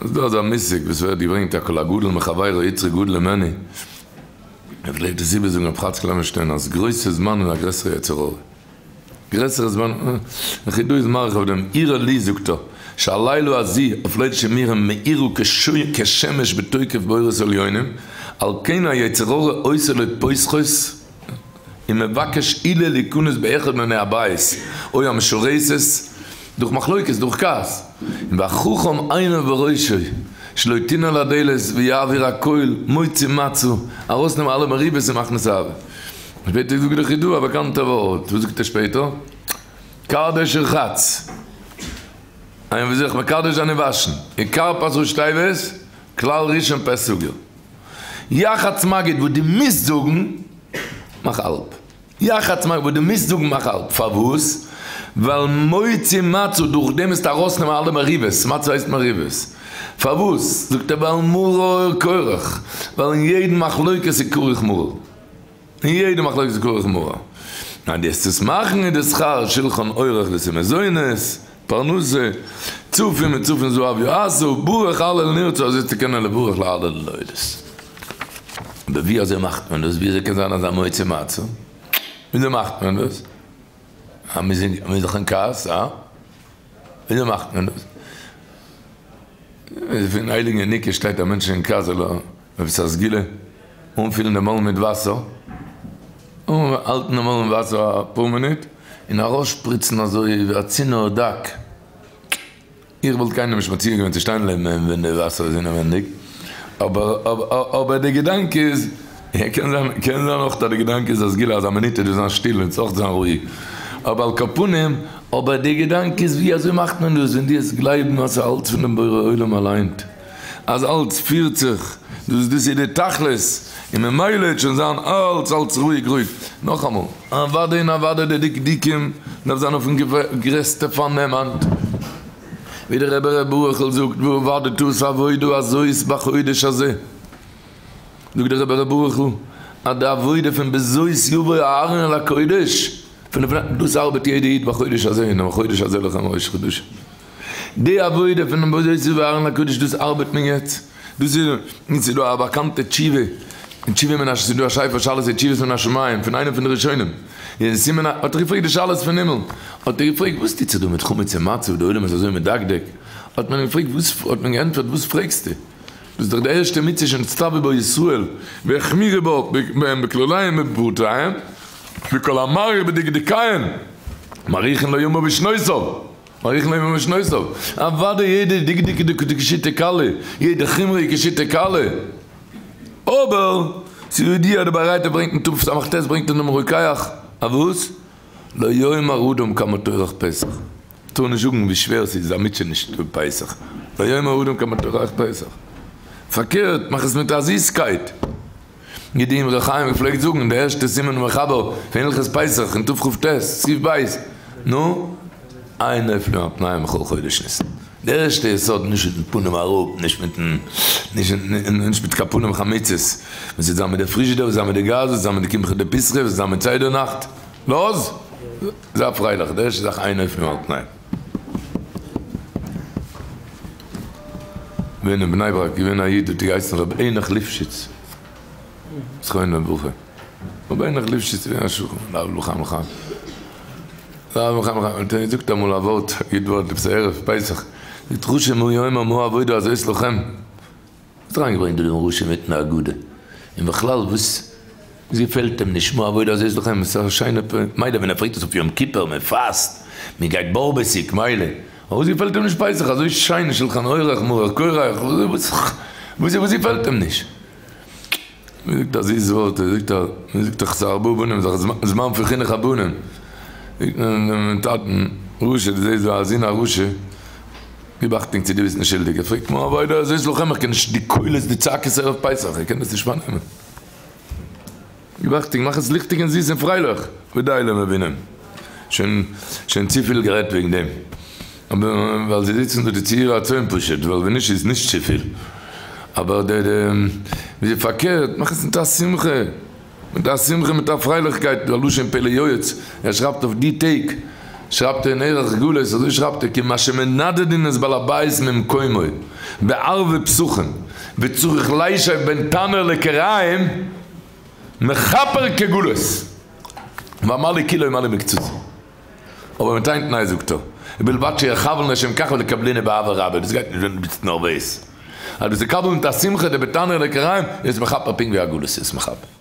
איז דא אזא מושג וואס ווערט געברענגט א כל הגדול מחבירו יצרו גדול ממנו, ער פלעגט עס איבערזאגן רב חאצקל לעווענשטיין אז גרויסע זמן איז א גרעסערע יצר הרע, גרעסערע זמן, דער חידא איז מאריך אויף דעם, אירע לי זאגט ער, שהלילה הזה אויף ליל שימורים מאירו כשמש בתוקף באורות עליונים, על כן היצר הרע עושה לו פוסחות ומבקש עילה להיכנס באחד מבני הבית או המשרתת דורך מחלוקת דורך כעס, והחכם עיניו בראשו שלא תנעול הדלת ויעביר הכל מוציא מצה ארויסנעמען אלע מריבות און מכניס אהבה. שפעטער זאגט דער חידא א באקאנטע ווארט, וואס זאגט ער שפעטער? קדש ורחץ, איינער וויל זיך מקדש זיין און וואשן, און כרפס ראשי תיבות, כלל ראשון פה סגור. יחץ מגיד וואס דו מוזט זאגן, מאך האלב. יחץ מגיד וואס דו מוזט זאגן מאך האלב. פארוואס? ווייל מוציא מצה דורך דעם וועסטו ארויסנעמען אלע מריבות, מצה הייסט מריבות. פארוואס? זאגט ער ווייל מרור כורך, ווייל אין יעדן מחלוקת איז כרוך מרור. אין יעדע מחלוקת איז כרוך מרור. אז דו וועסט עס מאכן איז די שכר שלחן עורך דאס איז מזונות, פרנסה, צופים און צופים זהב יעשו, ברך הלל נרצה אזוי צו קענען לברך להלל ולהודות. אבער ווי אזוי מאכט מען דאס? ווי אזוי קען זיין אזא מוציא מצה? ווי אזוי מאכט מען דאס? אה, מ'איז דאך אין כעס, אה? ווי אזוי מאכט מען דאס? פון הייליגן ינוקא שטייט א מענטש אין כעס זאל ער עפעס א סגולה, אנפילן די מויל מיט וואסער, און האלטן די מויל אין וואסער אפאר מינוט, און ארויסשפריצן אזוי ווי א צינור דק. איך וואלט קיינעם נישט מציע געווען צו שטיין לעבן אים ווען די וואסער איז אינעווענדיג, אבער אבער די געדאנק איז, קען זיין קען זיין אויך אז די געדאנק איז א סגולה אז א מינוט איז דא זיין שטיל און אויך זיין רואיג, אבער על כל פנים, אבער די געדאנק איז ווי אזוי מאכט מען דאס ווען דו וועסט גלייבן אז ס'איז אלץ פון דעם בורא עולם אליין. אז אלץ פירט זיך, דאס דאס איז די תכלית, און ממילא וועט שוין זיין אלץ אלץ רואיג רואיג. נאכאמאל, אוודאי און אוודאי די דקדוקים דארף זיין אויפן גרעסטע פארנעם היינט, ווי דער רבי ר' ברוכ'ל זאגט ועבדת את העבודה הזאת בחודש הזה, זאגט דער רבי ר' ברוכ'ל אז די עבודה פון בזאת יבוא אהרן אל הקודש, פון דאס ארבעט יעדע איד בחודש הזה, אינעם חודש הזה לכם ראש חדשים. די עבודה פונעם בזאת יבוא אהרן אל הקודש דאס ארבעט מען יעצט, דאס איז, און ס'איז דא א באקאנטע תשובה, אין תשובה מן הש, ס'איז דא א ספר שאלות ותשובות מן השמים פון איינעם פון די ראשונים, אין סימן א, האט ער געפרעגט די שאלות פון הימל, האט ער געפרעגט וואס טוט זיך דא מיט חמץ און מצה וואס די עולם איז אזוי מדקדק, האט מען אים געפרעגט וואס, האט מען געענטפערט וואס פרעגסטו, דאס איז דאך די ערשטע מצוה שנצטוו בה ישראל, והחמירו בהם בכלליהם ובפרטיהם, וכל המאריך בדקדוקיהן, מאריכין לו ימיו ושנותיו. מאריכין לו ימיו ושנותיו, אוודאי יעדע דקדוק איז כשיטה קלה, יעדע חומרא איז כשיטה קלה, אבער ס'איז ידוע די בארייתא ברענגט אין תס"ט ברענגט ער דעם רוקח, אז וואס? לא יאמר אדם כמה טורח פסח, טאר נישט זאגן ווי שווער ס'איז א מוטשעניש פסח, לא יאמר אדם כמה טורח פסח, פארקערט מאך עס מיט א זיסקייט. ווי די אמרי חיים געפלעגט זאגן, די ערשטע סימן ומחבר פון הלכות פסח אין תכ"ט, סעיף ב', נו, אין נופלים על פניהם בכל חודש ניסן. די ערשטע יסוד, נישט מיטן פנים אראפ, נישט מיטן, נישט מיט קיין פנים חמוצות, וואס איז זיין מיט די פריזשידער, וואס איז זיין מיט די גאז, וואס איז זיין מיט די קמחא דפסחא, וואס איז זיין מיט סדר נאכט, לאז, זיי פרייליך, די ערשטע זאך אין נופלים על פניהם. געווען אין בני ברק געווען א איד האט געהייסן ר' העניך ליפשיץ זכרונו לברכה, ר' העניך ליפשיץ איז געווען א שכן פון הרב לחיים לחיים, הרב לחיים לחיים האט אים געזאגט אמאל א ווארט, א גוט ווארט עפעס ערב פסח, זאגט רשע מה יאמר מה העבודה הזאת לכם, וואס האט אריינגעברענגט דא דעם רשע מיטן הגדה, און בכלל וואס וואס געפעלט אים נישט מה העבודה הזאת לכם, עס איז א שיינע פ, מילא ווען ער פרעגט עס אויף יום כיפור, מען פאסט, מען גייט בארוועסיג, מילא, אבער וואס געפעלט אים נישט פסח, אזוי שיין שלחן עורך, מרור כורך, וואס וואס געפעלט אים נישט? מען זאגט א זיס ווארט, ער זאגט א, מען זאגט דאך ס'איז ארבעה בנים, ס'איז דאך זמן פון חינוך הבנים, זאגט מען דעם טאטן, רשע, דו זעסט דא א זון א רשע, גיב אכטונג צו דו ביסט נישט שולדיג, ער פרעגט מה העבודה הזאת לכם, איך קען נישט די קולות די צעקות ערב פסח, איך קען דאס נישט פארנעמען. גיב אכטונג, מאך עס ליכטיג און זיס און פרייליך, ודי למבינים. שוין שוין צופיל גערעדט וועגן דעם, אבער ווייל זיי זיצן דא די צעירי הצאן פשוט, ווייל ווען נישט איז נישט צופיל, אבער די די ווי פארקערט, מאך עס מיט א שמחה, מיט א שמחה מיט א פרייליכקייט, א לשון פלא יועץ, ער שרייבט אויף די טעג. שרייבט ער אין ערך גלות, אזוי שרייבט ער, כי מה שמנדדין את בעל הבית ממקומו בערבי פסחים וצריך לישב בין תנור לכיריים מכפר כגלות והמלא כולו מלא מקצתו. אבער מיט איין תנאי זאגט ער, ובלבד שיכוון לשם כך ולקבלנו באהבה רבה, דאס גייט נישט ווען דו ביסט נערוועז, אז דו ביסט מקבל מיט א שמחה די בין תנור לכיריים איז מכפר פונקט ווי א גלות איז מכפר.